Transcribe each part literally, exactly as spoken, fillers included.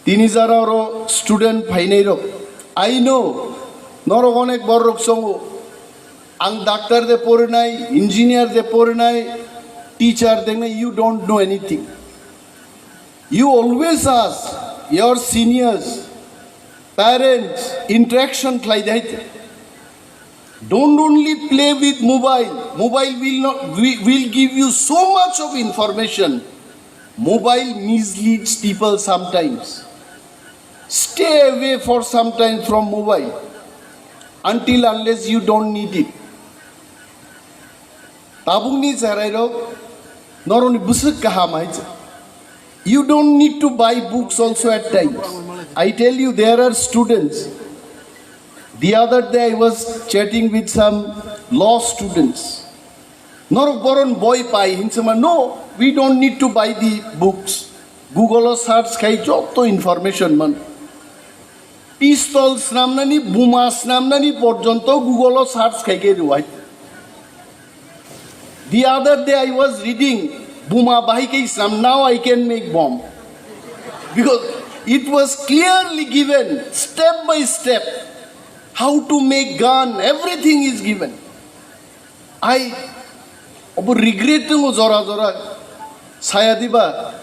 Tini jara oro student phainai rok, I know, norok onek borok songo, ang doctor de porinai, engineer de porinai, teacher de nai, you don't know anything. You always ask your seniors, parents, interaction khlai de hai. Don't only play with mobile. Mobile will not, wi- will give you so much of information. Mobile misleads people sometimes. Stay away for some time from mobile until unless you don't need it. Tabukni charairok norokni bwswk kaham hai. You don't need to buy books also at times. I tell you, there are students. The other day I was chatting with some law students. Norok boron boi pai hinsema. No, we don't need to buy the books. Google o search khai joto information man. Pistol snamnani, buma snamnani porjonto Google o search khai ke rwai. The other day I was reading, buma bahai ke snam, now I can make bomb. Because it was clearly given step by step how to make gun, everything is given. I obo regret tongo jora jora saya diba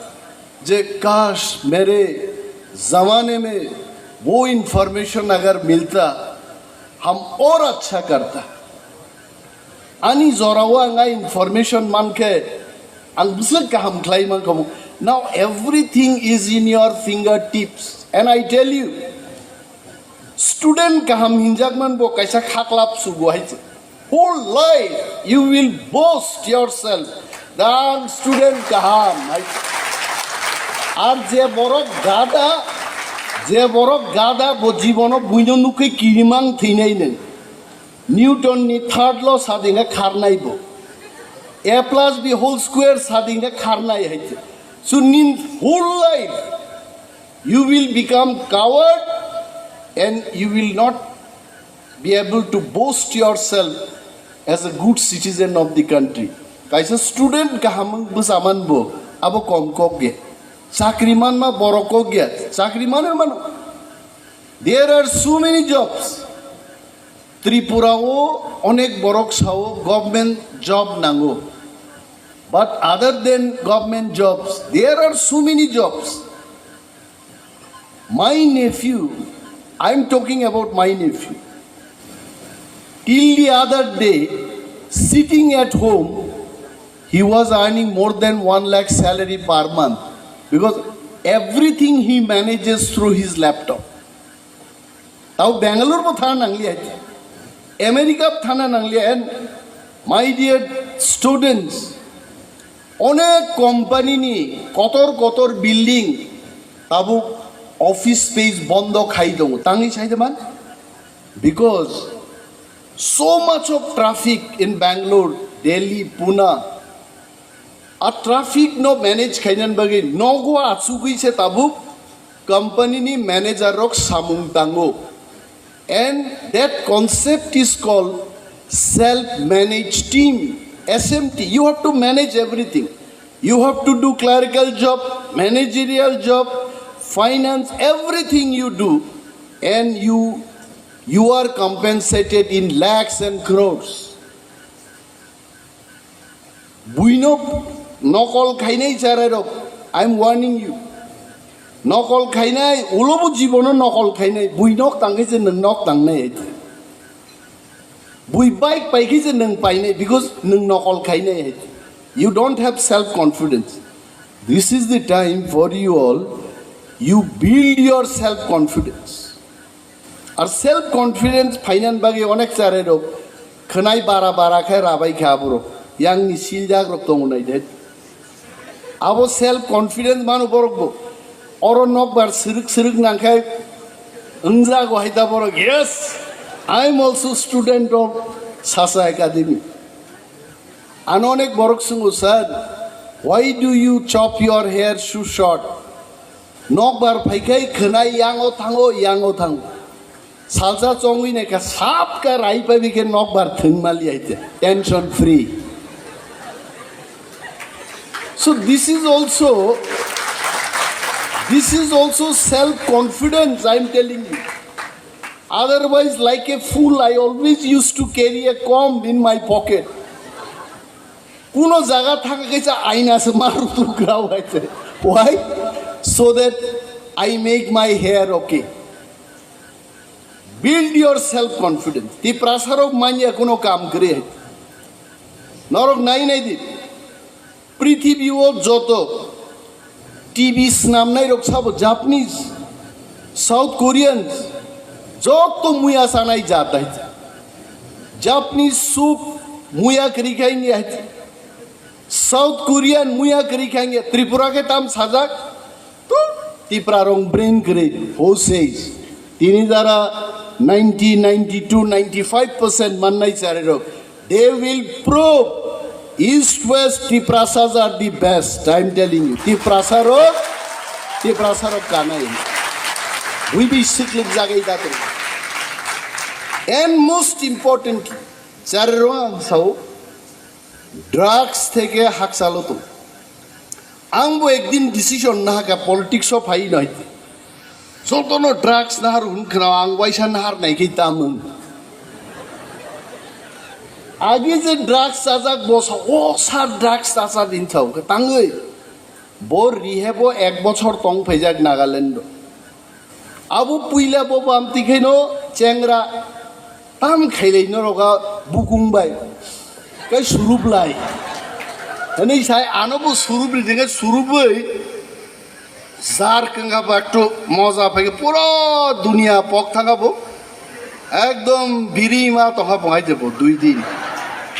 je kash mere zamane mein wo information agar milta, hum aur achha karta. Ani jorao ang a information mankhe ang bwswk kaham khlai mankha. Now everything is in your fingertips, and I tell you, student kaham hinjak man bo kaisa khaklap sugo hai. Whole life you will boast yourself, ang student kaham hai. Ar je borok gada, je borok gada bo jibono buino nukhe kirimang thwinai nai. Newton ni third law sadinga kharnai bo. A plus B whole square sadinga kharnai hai. So nin whole life you will become coward and you will not be able to boast yourself as a good citizen of the country. Kaisa student kaham bwsaman bo abo kom kok ge. Chakri manma borok kok ge. Chakri mane mano. There are so many jobs. Tripura o onek borok sao government job nango. But other than government jobs, there are so many jobs. My nephew, I'm talking about my nephew. Till the other day, sitting at home, he was earning more than one lakh salary per month because everything he manages through his laptop. Tao Bangalore bo thana nanglia, America bo thana nanglia, and my dear students, onek company ni kotor kotor building tabuk office space bondo khai tongo. Tangwi sai de man? Because so much of traffic in Bangalore, Delhi, Pune. A traffic no manage khainan bagwi nogo achugwi se tabuk company ni manager rok samung tango. And that concept is called self-managed team, S M T. You have to manage everything. You have to do clerical job, managerial job, finance, everything you do, and you you are compensated in lakhs and crores. Buino nokol khainai charairok, I am warning you. Nokol khainai, ulobo jibono nokol khainai, bui nok tangkhe je nwng nok tangnai hai. Bui bike paikhe je nwng painai, because nwng nokol khainai hai. You don't have self confidence. This is the time for you all, you build your self confidence. Ar self confidence phainan bagwi onek charairok khwnai bara bara khe rabai kha aborok. Yang ni siljak rok tongo nai de. Abo self confidence mano borok bo. Oro nokbar siruk siruk nangkhe wngjago hai da borok. Yes, I am also student of Sasa Academy. Ano onek borok sungo, "Sir, why do you chop your hair so short?" Nokbar phaikhai khwnai yango thango, yango thango. Salsa chongwi naikha sap ka rai pabi khe nokbar thwng mali aite. Tension free. So this is also This is also self confidence, I am telling you. Otherwise, like a fool, I always used to carry a comb in my pocket. Kuno jaga thang kaisa aina se maru tu grau hai se. Why? So that I make my hair okay. Build your self confidence. Tiprasa rok manya kuno kam kre. Norok nai nai di. Prithibi o joto T V snamnai rok sabo Japanese, South Koreans, joto muya sanai jat hai. Japanese soup muya kri khai ni hai. South Korean muya kri khai ni Tripura ke tam sajak. Tu Tipra rong brain kri. Who says? Tini jara ninety, ninety-two, ninety-five percent mannai chari rok. They will prove East West Tiprasas are the best. I am telling you. Tiprasa rok, Tiprasa rok kanai. We be siklik jagai datu. And most importantly, chari rong ang sao, drugs theke haksalo tu. Ang bo ekdin decision nahaka politics o phai noi. Jotono drugs nahar hun khna ang waisa nahar nai khe tamung. Agi je drugs chajak bosa o sa drugs chacha din thau khe tangwi. Bo rehab o ek bochor tong phaijak Nagaland o. Abo puila bo bam tikhaino chengra tam khailai norok a bukung bai. Kai surup lai. Ani sai ano bo surup ri jenge suruboi. Sar kengka ba ektu moja phai pura dunia pok thanga bo. Ekdom biri ma tongha bo hai je bo dui din.